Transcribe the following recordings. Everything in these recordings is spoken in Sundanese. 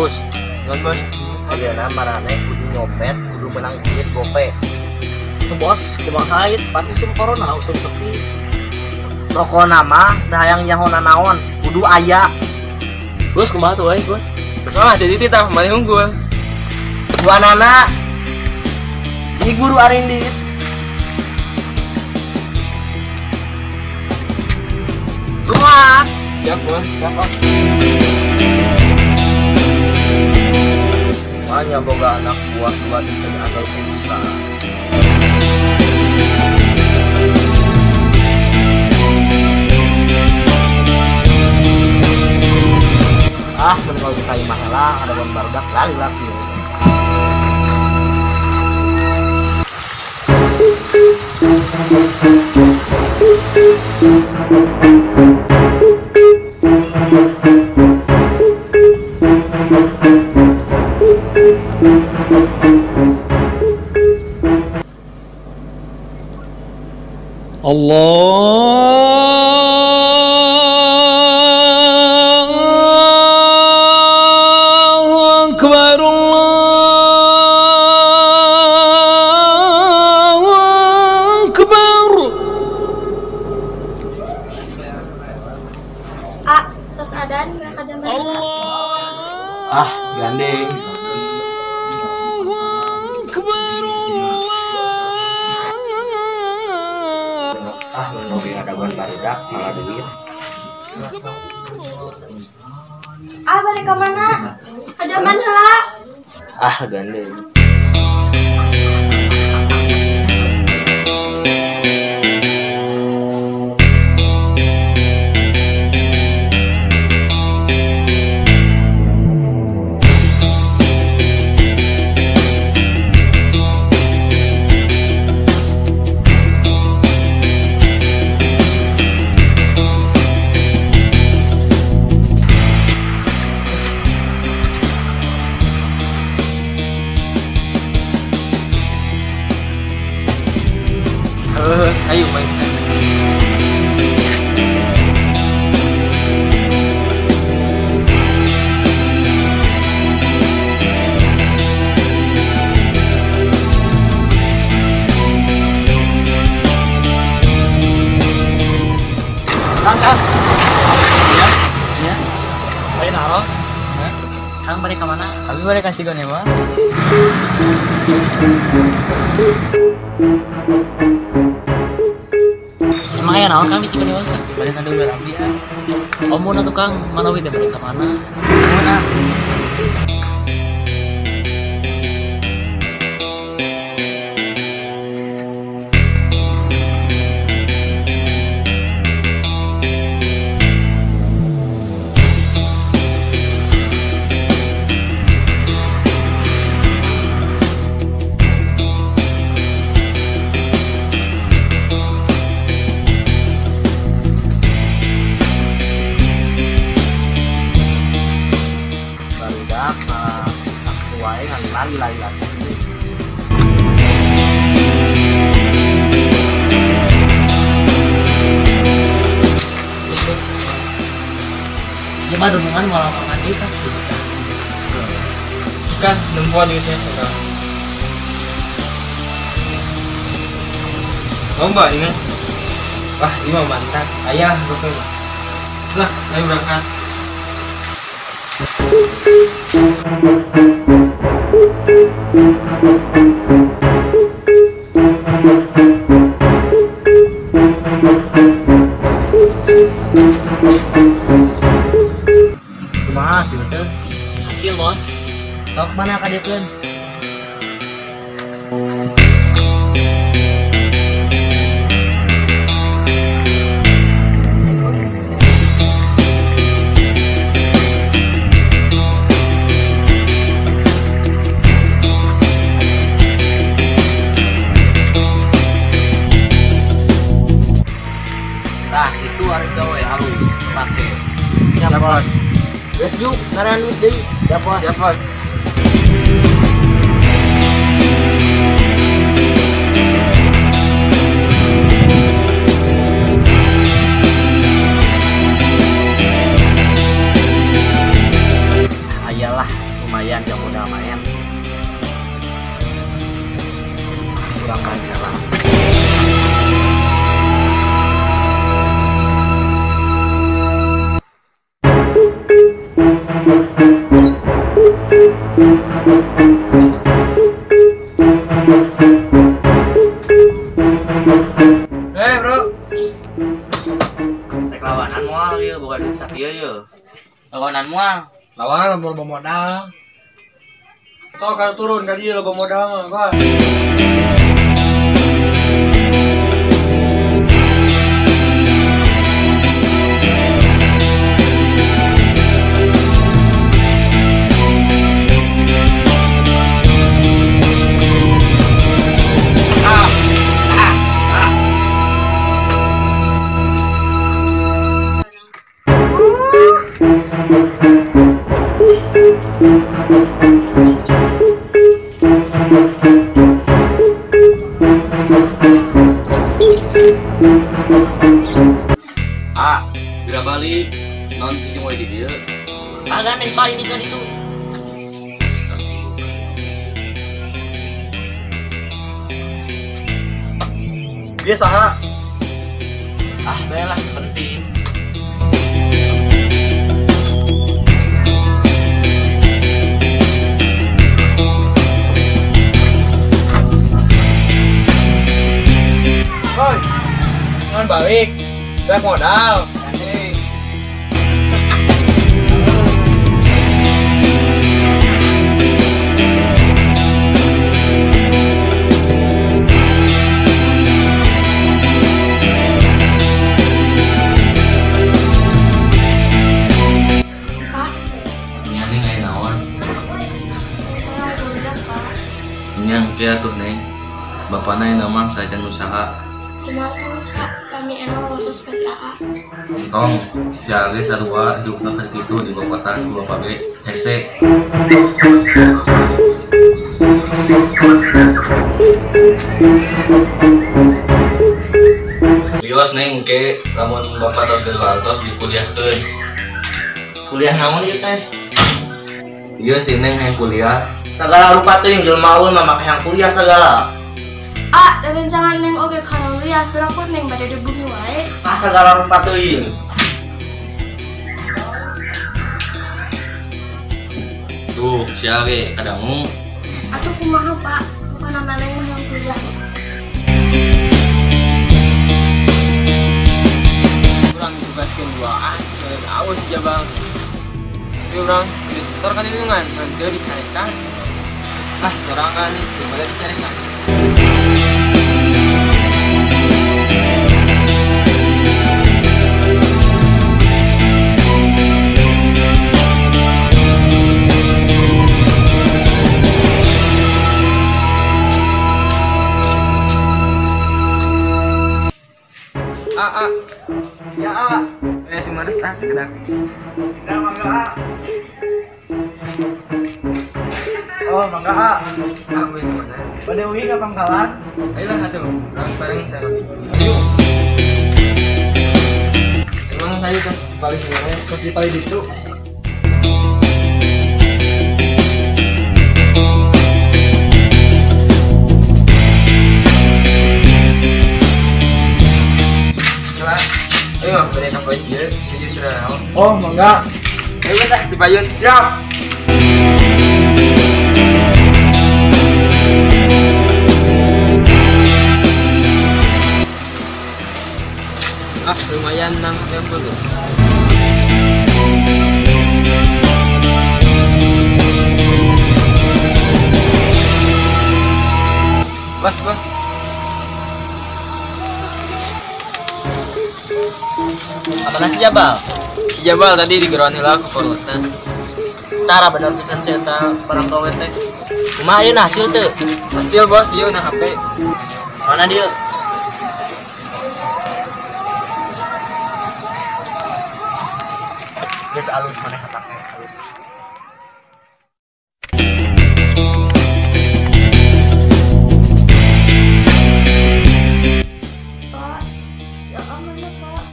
Gus. Nuhun bos. Ayeuna maraneh kudu nyopet, kudu menang duit gope. Itu bos, kumaha ieu pan usum corona, usum sepi. Pokona mah teu hayang nyaho nanaon, kudu aya. Gus kumaha tuh euy, Gus? Wah, jadi titah maneh unggul. Duanana di guru Arindit. Luak. Siap, bos. Siap, bos. Hanya boga anak buah dua bisa dianggap bisa. Ah, mending kita imah lah, ada bon barudak lali lagi. Allahu Akbar, Allahu Akbar. Ah, tos adan geura ka jamban. Ah, gandeng. Ah, mending ada ban barudak malah duit. Ah, balik ka mana? Ka jamban heula. Ah, gandeng. Ayo main. Kang, Kang. Ya. Ya. Ayo naros. Kang balik ka mana? Abi balik ka Cigonewa. Emang aya naon Kang di Cigonewa? Balik ka dulur abi ah. Omun atuh Kang, manawi teh balik ka mana? Mana? Lari lari. Ya mah dunungan malah mandi pasti tas. Kan nempuan duitnya sekarang. Lomba ini. Wah, ini mah mantap. Ayah, pokoknya. Setelah, ayo berangkat. Kumaha hasil teh? Hasil, bos. Sok mana ka dieu? Nah, itu hari gawe halus pake. Siap, bos. Geus juk ngaran duit deui. Siap, bos. Siap, bos. Ayalah boga duit sakieu ye. Lawanan moal. Lawan loba modal. Sok kalau turun ka dieu loba modal mah, Pak. Ah, bila balik nanti jeung we di dieu. Agan yang paling ikan itu. Dia saha? Ah, bae lah penting. Oi. Ngan balik. Balik modal. Kak, Nya neng aya naon? kita yang kuliah, Pak. Nya engke atuh neng. Bapana aya mah sajan usaha. Kumaha tuh, Kak? Kami enak waktu kasih AA. Entong si Age sarua hidupna keur kitu di bapatan ku bapak ge hese. Wios neng engke lamun bapak tos gaduh artos dikuliahkeun. Kuliah naon ieu teh? Ieu si neng hayang kuliah. Sagala rupa teuing jelema euy mah make hayang kuliah sagala. Ah, dan rencangan neng oge kuliah, piraku neng bade di bumi wae. Ah, sagala rupa teuing. Tuh, si Age kadangu. Atuh kumaha, Pak? Pokona mah neng mah hayang kuliah. Urang ditugaskeun duaan, awas si Jabal. Tapi urang kudu setor ka lindungan, ngan teu dicarekan. Ah, sorangan nih, daripada dicarekan. A, A. Ya, A. Eh, timares ah sekedar. Ya, mangga A. Oh, mangga A. Ah, boleh mana? Bade uih ka pangkalan. Ayolah atuh, urang bareng sama Yuk. Emang tadi tos balik gimana? Tos di paling ditu. Ayo, bade ka poin ieu, jadi terus. Oh, mangga. Ayo geus ah, dipayun. Siap. Ah, lumayan nang yang bagus. Bos, bos. Apa si Jabal? Si Jabal tadi digeroan heula ku porotan. Tara bener pisan si eta barang gawe teh. Kumaha ayeuna hasil teu? Hasil bos, ieu na HP. Mana dia? Geus alus maneh kapake, alus. Pak, ya mana, Pak?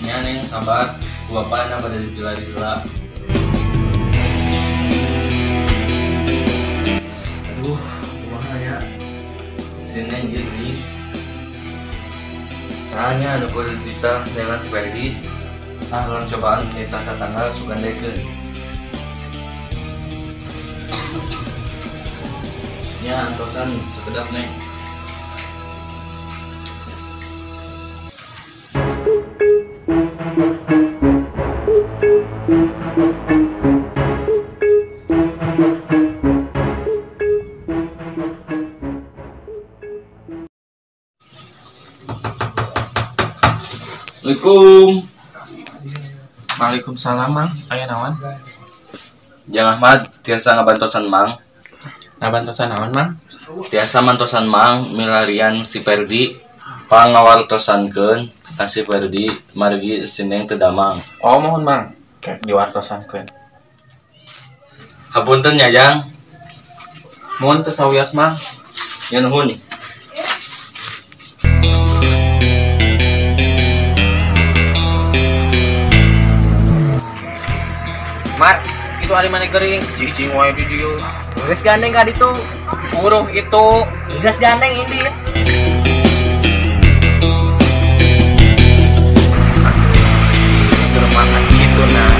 Nya neng sabar, ku bapana pada dipila-dipila. Aduh, kumaha nya? Si neng ieu geuning. Saha anu kudu dititah neangan si Ferdi? Ah, urang cobaan nitah tatangga sugan dekeun. Nya antosan sekedap neng. Assalamualaikum. Waalaikumsalam Mang, aya naon? Jang Ahmad tiasa ngabantosan Mang. Ngabantosan naon Mang? Tiasa mantosan Mang milarian si Perdi pangawartosankeun ka si Perdi margi si Neng teu damang. Oh mohon Mang, kayak diwartosankeun. Hapunten nya Jang. Mohon teu sawios Mang. Ya nuhun. Mar, itu ari maneh gering, cicing wae di dieu. Geus gandeng ka ditu. Uruh itu. Geus gandeng indit. Geremangan kitu nah.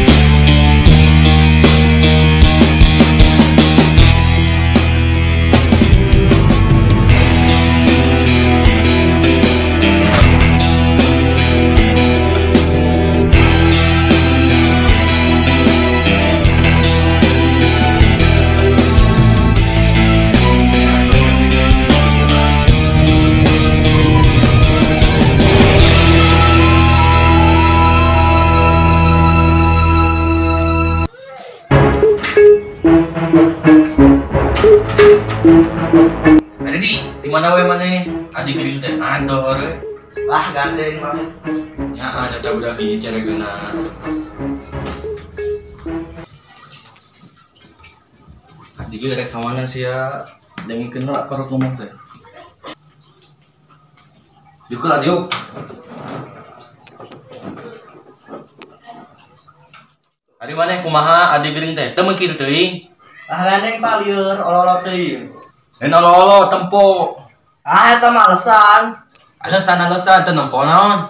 Adi, di mana we maneh? Adi geuring teh andor. Wah, gandeng Pak. Ya ada teh budak hiji caregeuna. Adi ge rek ka mana sia? Dengikeun lah parut ngomong teh. Diuk lah diuk. Adi maneh kumaha adi geuring teh? Teu meungkir teuing. Ah gandeng Pak lieur olo-olo teuing. Lain olo-olo tempo. Ah eta mah alasan. Alasan teu nempo naon.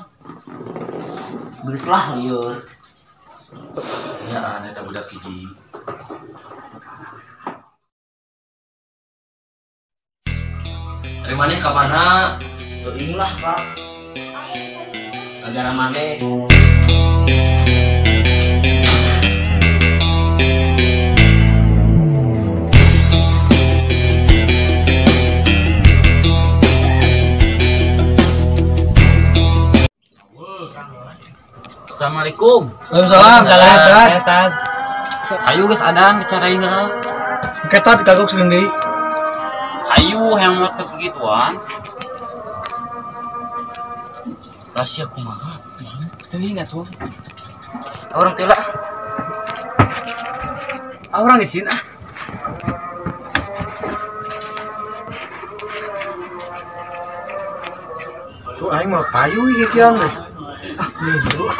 Geus lah lieur. Ya aneh eta budak hiji. Ari maneh ka mana? Teuing lah, Pak. Agara maneh. Assalamualaikum. Waalaikumsalam. Salam. Ayo geus adang kecarain heula. Ketat kagok sering deui. Ayo hayang moal kegituan. Rahasia kumaha? Teuing atuh. Orang teh lah. Orang di sini ah. Tuh aing mah payu ieu kian teh. Ah, nih dulu ah.